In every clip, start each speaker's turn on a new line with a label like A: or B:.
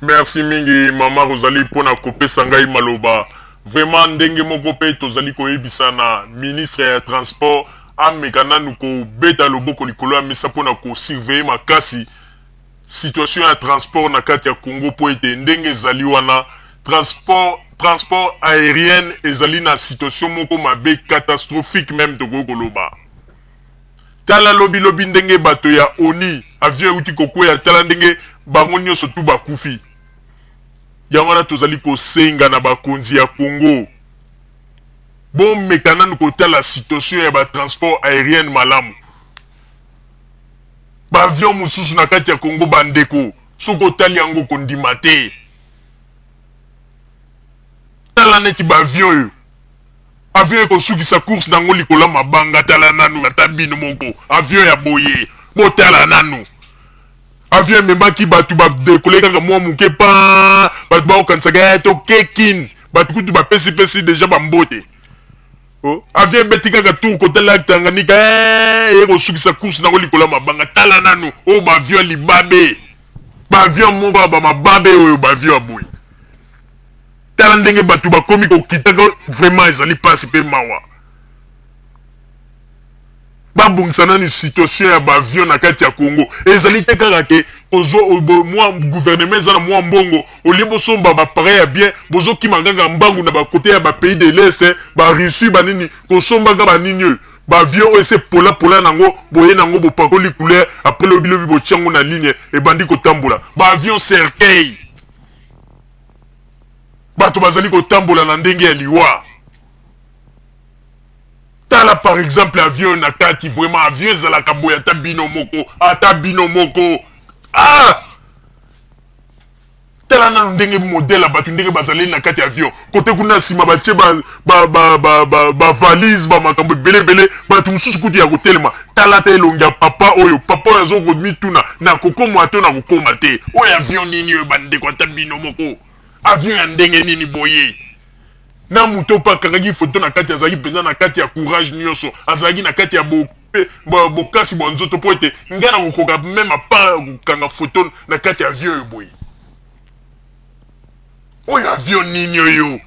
A: Merci mingi mama Rosalie pona kopesa ngai maloba. Vraiment ndenge moko pe tozali koyebisa na ministre ya transport ameka nanu kobeta loboko likolo ya mesa pona ko surveiller makasi situation ya transport na kati ya Congo po ete ndenge ezali wana transport aerienne ezali na situation moko mabe catastrophique meme tokoki koloba. Tala lobi lobi ndenge bato ya ONU avion euti kokweya tala ndenge bango nionso tout bakufi. Yango wana tozali kosenga na bakonzi ya Congo bomeka nanu kotala situation ya ba transport aerienne malamu. Ba avion mosusu na kati ya Congo bandeko soki otali yango kondima te. Tala neti ba avion oyo Avion ekosukisa course nango likolo ya mabanga tala nanu ata bino moko avion ya boye botala nanu avion ememaki bato ba decolle kaka mwa moke pa bato bakokanisaka ya eh, toke kin bato kutu bapesipesi deja bambote oh, avion ebeti kaka tour kotala Tanganyika eh, eye kosukisa course nango likolo ya mabanga tala nanu oyo oh, baavion ya libabe baavion moko ya bamababe oyo baavion ya boye Tala ndenge batu bakomi kokitaka vraiment ezali pasi pe mawa. Babongisa nanu situation ya ba avion na kati ya Congo. Ezali te kaka ke kozwa mwa gouvernement eza na mwa mbongo olie bosomba ba appareil ya bien bozokima kaka mbangu na ba kote ya ba pays de l'est ba Russie ba nini kosombaka ba nini oyo ba avion oyo ese pola pola nango boye nango bopakoli couleur après lobi lobi botia yango na ligne ebandi kotambola ba avion cercueil. Bato bazali kotambola na ndenge ya liwa. Tala par exemple avion na kati vraiment avion ezalaka boye ata bino moko ata bino moko ah! Tala nanu ndenge modèle ya bato ndenge bazali na kati ya avion kote kuna nsima batie ba, ba, ba, ba, ba, ba valise ba makambo ebele ebele bato mosusu kutu ya kotelema tala ata elongi ya papa oyo papa oyo azokomituna nakokoma to nakokoma te oyo avion nini oyo bandeko ata bino moko avion ya ndenge nini boye na moto mpe akangaki foto na kati azalaki mpenza na kati ya courage nyonso azalaki na kati ya bokasi bwa nzoto mpo ete ngai nakokoka meme apa kokanga foto na kati ya avion oyo boye oyo avion nini oyo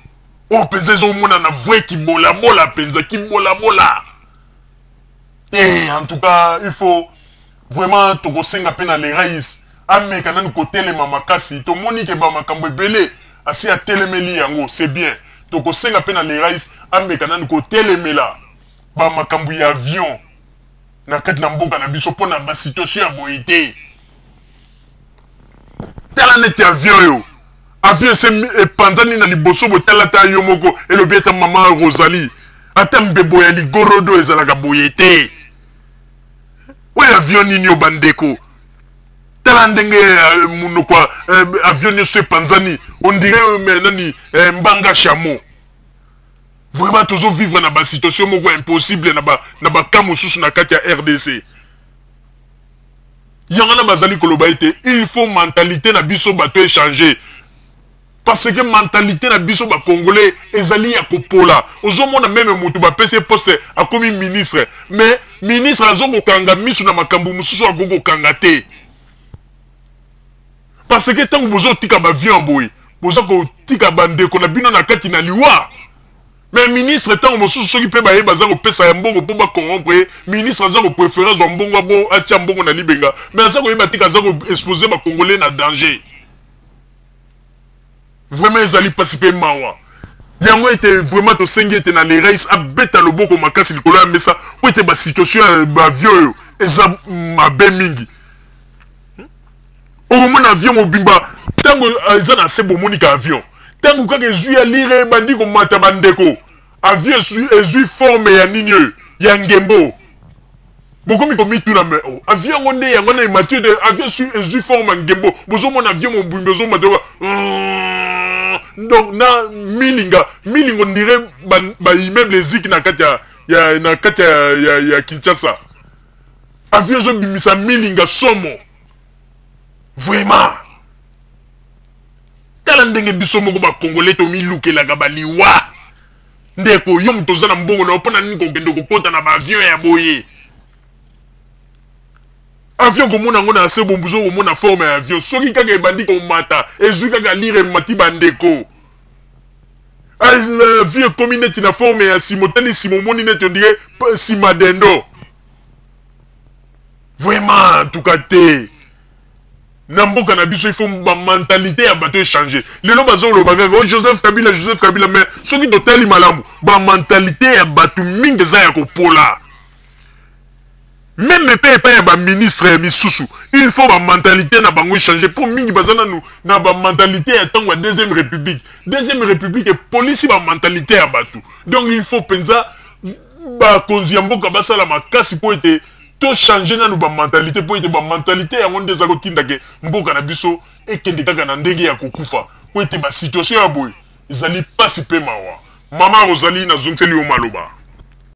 A: oyo mpenza ezomonana vrai kibolabola mpenza kibolabola eh, en tout cas il faut vraiment tokosenga mpe na le rais ameka nanu kotelema makasi tomoni ke bamakambo ebele asi atelemeli yango c'est bien tokosenga mpe na le rais ameka nanu kotelemela bamakambo ya avion na kati na mboka na biso mpo na basituation ya boye te tala neti avion oyo avion ese epanzani na liboso boye tala ata yo moko elobi ata mama rosalie ata mbebo ya ligorodo ezalaka boye te oyo avion nini yo bandeko tala ndenge eh, monoko eh, avion nyonso epanzani ondire eh, nani mbanga chameau vraiment tozo vivre na ba situation moko impossible na ba na ba cas mosusu na kati ya RDC yango wana bazali koloba ete il faut mentalité na biso bato echanger parce que mentalité na biso ba congolais ezali ya kopola ozomona meme motu bapesi ye poste akomi ministre mais ministre azo kokanga misu na makambo mosusu akoki kokanga te parce que ntango bozotika bavion ya boye boza kotika bandeko na bino na kati na liwa mais ministre ntango mosusu soki mpe baye baza kopesa ya mbongo mpo bacorrompre ye ministre aza koprefere azwa mbongo abo atia mbongo na libenga mais aza koyeba te aza koexpose bacongolais na danger vraiment ezali mpasi mpe mawa yango ete vraiment tosengi ete na lerais abeta loboko makasi likolo ya mesa mpo ete basituation ya bavio oyo eza mabe mingi okomona avion mobimba ntango eh, eza na se bomoni ka avion ntango kaka ezwi ya lire ebandi komata bandeko avion ezwi forme ya nini oyo ya ngembo bokomi komituna me oh, avion yango nde yango na emati te avion ezwi forme ya ngembo bozomona avion mobimba ezomata mm, donc na milinga milingo ndire baimmeuble ba eziki na kati ya, na kati ya, ya, ya kinshasa avion ezobimisa milinga somo vraiment tala ndenge biso moko bakongole tomilukelaka baliwa ndeko yo moto oza na mbongo na yo mpo na nini kokende kokota na baavion ya boye Avion komona yango na se bombuzo, komona forme ya avion. Soki kaka ebandi komata, ezwi kaka lire, emati, bandeko, avion ekomi neti na forme ya nsima. Otali nsima, omoni neti on dirait nsima dendo. Vraiment, en tout cas te, na mboka na biso, il faut bamentalité ya bato echanger. Lelo bazoloba kaka o Joseph Kabila, Joseph Kabila, mais soki totali malamu, bamentalité ya bato mingi eza ya kopola. Même mpe epai ya baministre ya misusu, il faut bamentalité na bango echanger, mpo mingi baza nanu na bamentalité ya ntango ya Deuxième République. Deuxième République epolisi bamentalité ya bato. Donc il faut mpenza bakonzi ya mboka basala makasi mpo ete tochanger nanu bamentalité, mpo ete bamentalité yango nde eza kotindake mboka na biso ekende kaka na ndenge ya kokufa, mpo ete basituation ya boye ezali mpasi mpe mawa. Mama Rosalie, nazongiseli yo maloba.